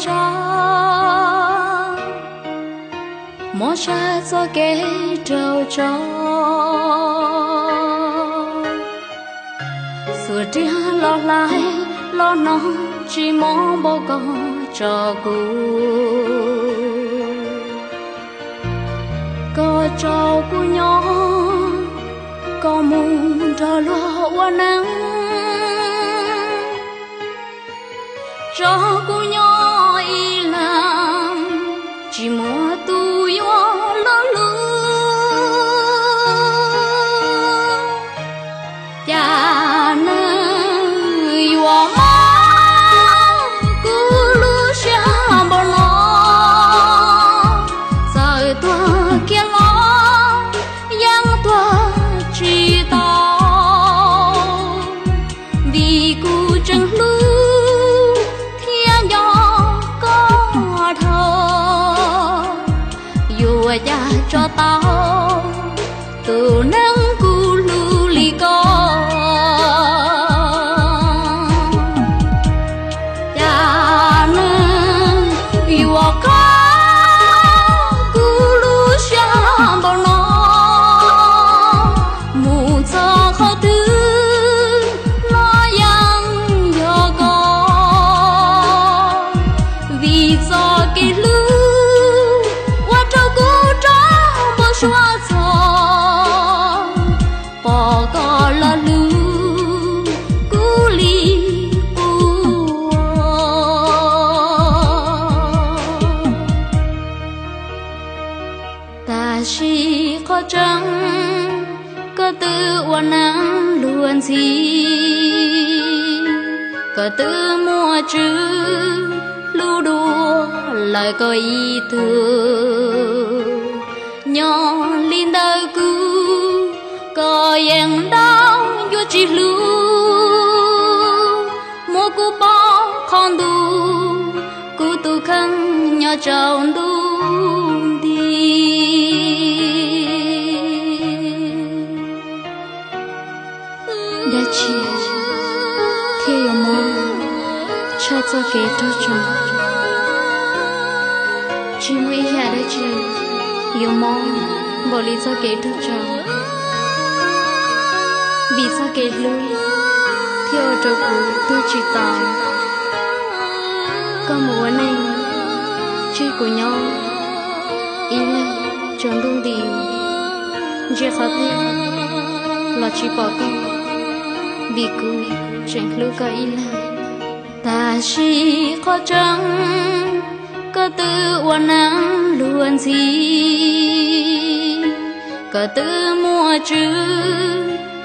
tso, muab sab txoj kev rau tso. Xuas riam los hlais los hnoos, tsis muab npaum ko tso kuv. Koj tso kuv nyob, koj mus nrog luag ua neej. Tso kuv nyob ib leeg, tsis muaj tus yuav luag hlub. Cas neeg yuav mob kuv lub siab npaum no, txawm tuag kiag los yeej tuag tsis tau. Vim kuv tseem hlub thiab nco koj dhau, yuav ua cas tso tau tus neeg kuv hlub li koj. Cas neeg yuav kho kuv lub siab npaum no, mus txog qhov twg los yeej yog koj. Vim txoj kev hlub ua rau kuv rov npau suav txog, pom koj los hlub kuv li qub. Tam sim qhov tseeb, koj twb ua neej luag ntxhi, koj twb muaj tswv hlub dua lawm koj ib tug. Nyob li ntawm kuv, koj yeej nrauj yuav tsis hlub, muab kuv pov qhov ntuj, kuv tus kheej nyob rau ntuj nti. Dab tsi thiaj yuav mob tshaj txoj kev raug tso? Tsis muaj ib yam dab tsi yuav mob npaum li txoj kev raug tso, vim txoj kev hlub thiaj ua rau kuv tu tsis tau. Koj mus ua neej, tseg kuv nyob ib leeg rau ntuj nti, ntsia qhov twg los tsis pom koj, vim kuv tseem hlub koj ib leeg. Tam sim qhov tseeb, koj twb ua neej luag ntxhi, koj twb muaj tswv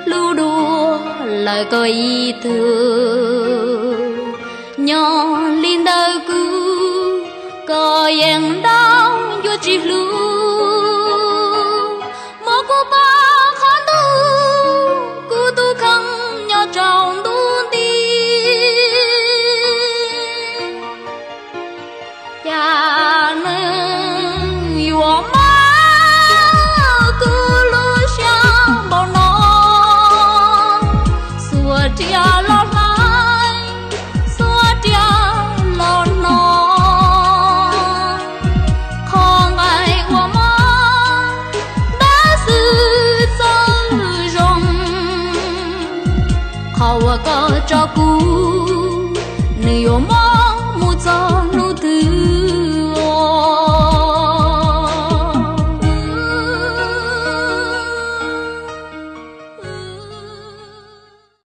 hlub dua lawm koj ib tug. Nyob li ntawm kuv, koj yeej nrauj yuav tsis hlub, muab kuv pov qhov ntuj, kuv tus kheej nyob rau ntuj nti. Cas neeg yuav mob kuv lub siab npaum no, xuas riam los hlais, xuas riam los hnoos, qhov nqaij uas mob dawb xwb txawj zoo, qhov uas koj tso kuv, nws yuav mob mus txog hnub twg?